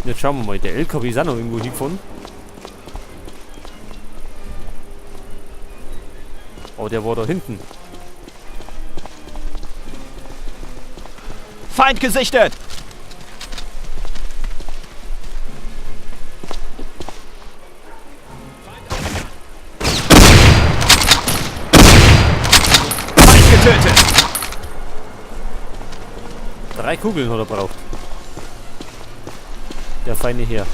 Jetzt schauen wir mal, der LKW ist auch noch irgendwo hingefahren. Oh, der war da hinten. Feind gesichtet! Feind getötet! 3 Kugeln hat er braucht. Der feine Herr.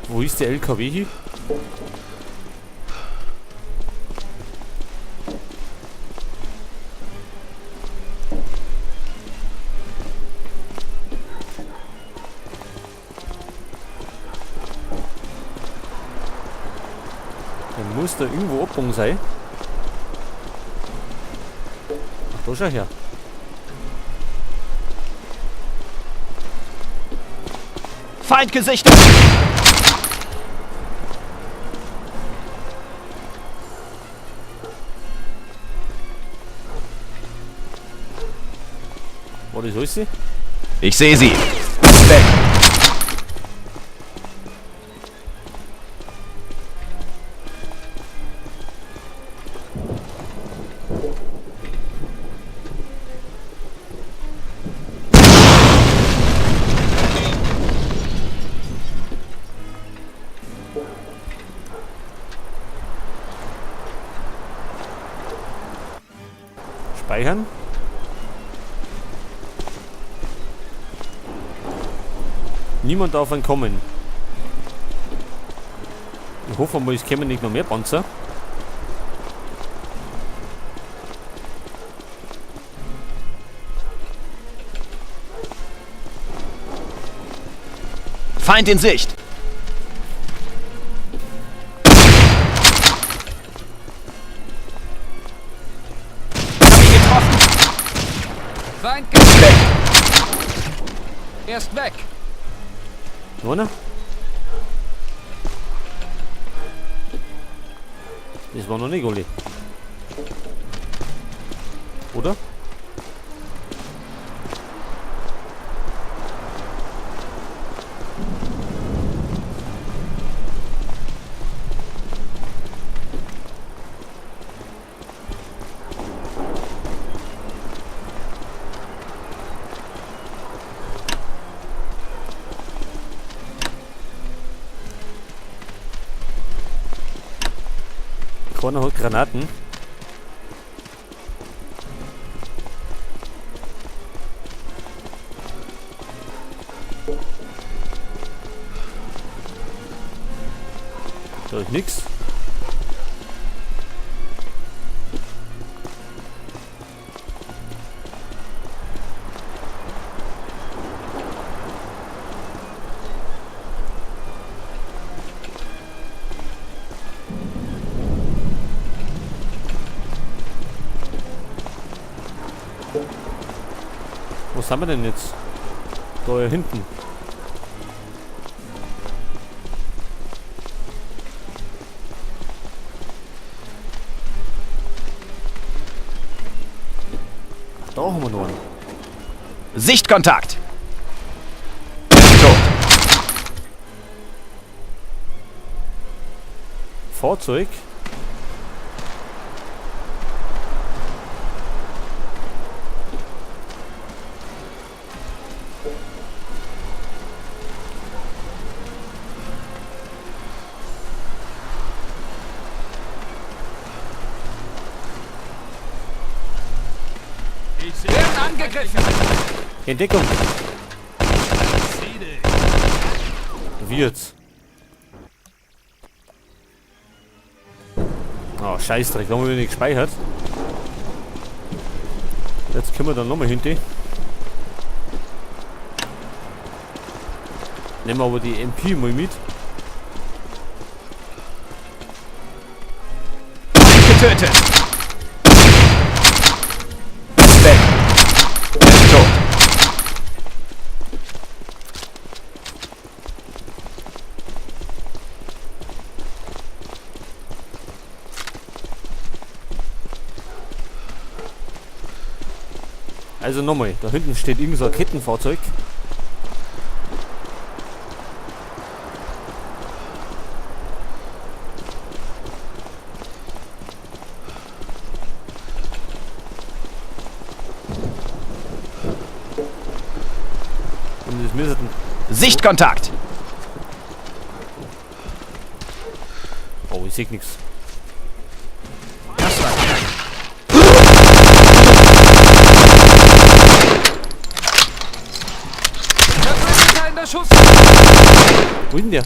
Wo ist der LKW hier? Der muss da irgendwo abgebogen sein. Ach, da schau her. Feind gesichtet! War das alles? Ich sehe sie. Weg. Speichern. Niemand darf entkommen. Ich hoffe mal, es kommen nicht noch mehr Panzer. Feind in Sicht! Hab ihn getroffen! Feind weg! Er ist weg! Einer? Das war noch nicht alle. Oder? Keiner hat Granaten. Da ist nix. Wo sind wir denn jetzt? Da hinten. Ach, da haben wir noch einen. Sichtkontakt! Tot. Fahrzeug. Werden angegriffen! Entdeckung! Wird's. Oh, Scheißdreck, da haben wir nicht gespeichert. Jetzt können wir dann nochmal hinten. Nehmen wir aber die MP mal mit. Getötet! Also nochmal, da hinten steht irgend so ein Kettenfahrzeug. Und das müssten... Sichtkontakt! Oh, ich seh nix. Das war knapp. Verbündeter in der Schuss. Wo ist denn der?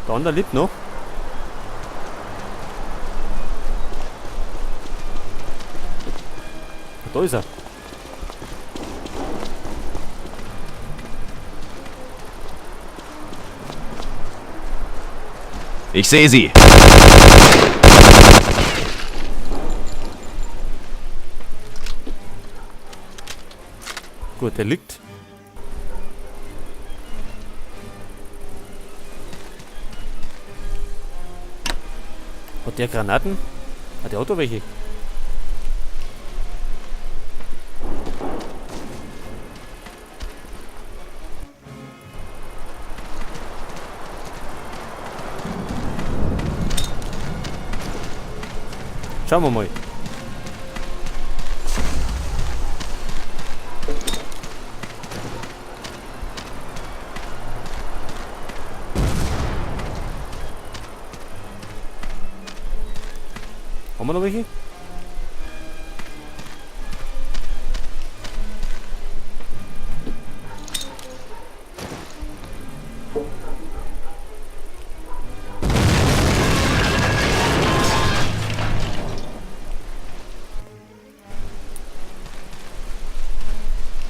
Der andere lebt noch. Da ist er. Ich sehe sie. Gut, der liegt. Hat der Granaten? Hat der Auto welche? Schauen wir mal. Haben wir noch welche?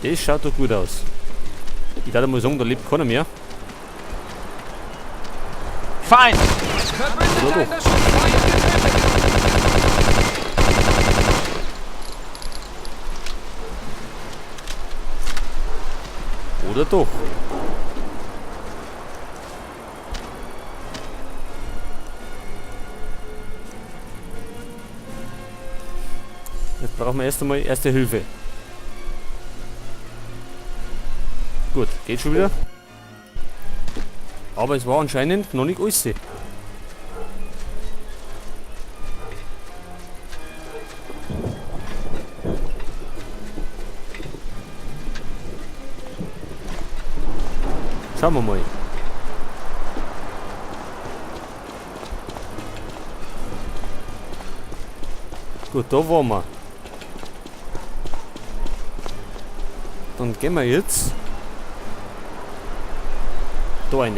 Das schaut doch gut aus. Ich darf mal sagen, da lebt keiner mehr. Feind! Verbündeter in der Schuss. Feind getötet. Oder doch? Jetzt brauchen wir erst einmal Erste Hilfe. Gut, geht schon wieder. Aber es war anscheinend noch nicht alles. Schauen wir mal. Gut, da waren wir. Dann gehen wir jetzt da rein.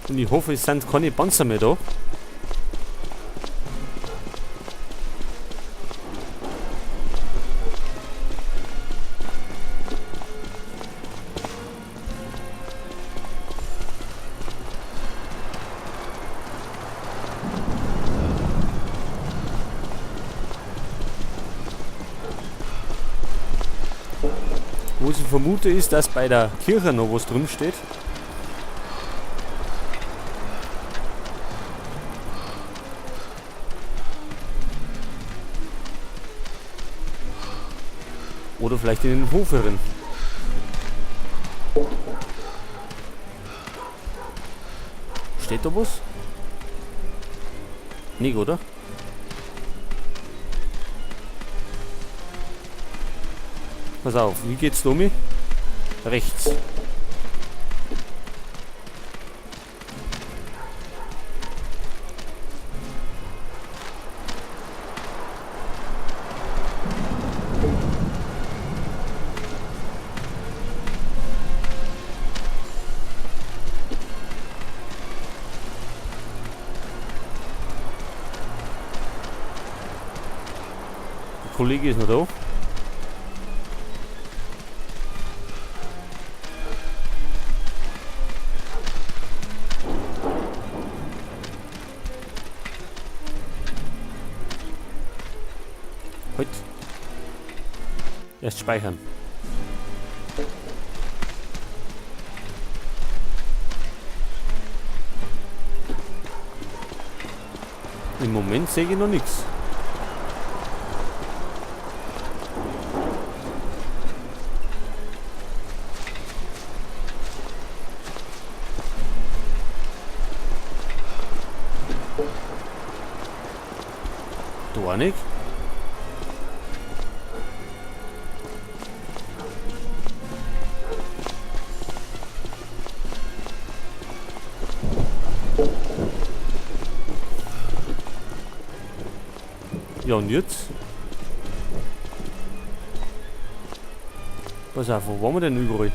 Und ich hoffe, es sind keine Panzer mehr da. Wo ich vermute ist, dass bei der Kirche noch was drin steht. Oder vielleicht in den Hof herin. Steht da was? Nicht, oder? Pass auf, wie geht's da um? Rechts. Der Kollege ist noch da. Halt. Erst speichern. Im Moment sehe ich noch nichts. Da nicht. Ja, und jetzt? Pass auf, wo waren wir denn überall?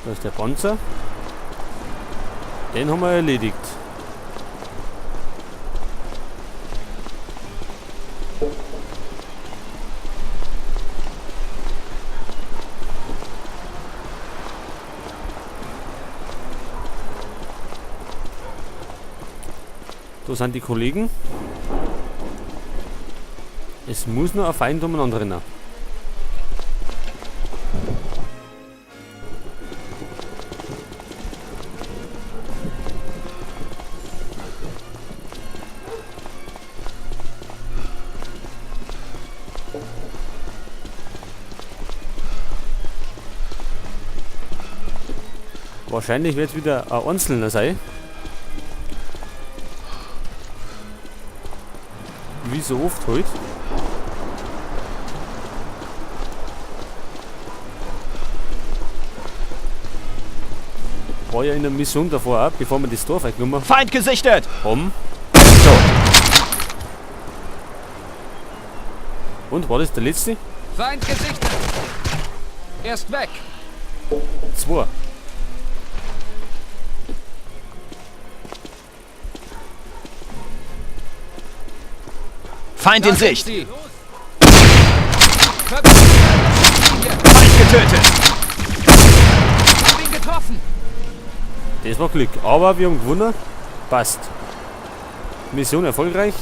Da ist der Panzer. Den haben wir erledigt. Da sind die Kollegen. Es muss nur ein Feind umeinander rennen. Wahrscheinlich wird's wieder ein Einzelner sein. Wie so oft halt. War ja in der Mission davor auch, bevor wir das Dorf eingenommen Feind gesichtet! haben. Tot. Und war das der letzte? Feind gesichtet. Er ist weg. Zwei. Feind Da in sind Sicht! sie. Verbündeter in der Schusslinie. Feind getötet! Hab ihn getroffen. Das war Glück. Aber wir haben gewonnen. Passt. Mission erfolgreich.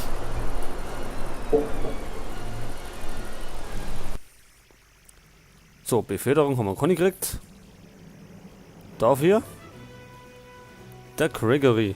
So, Beförderung haben wir keine gekriegt. Dafür der Gregory.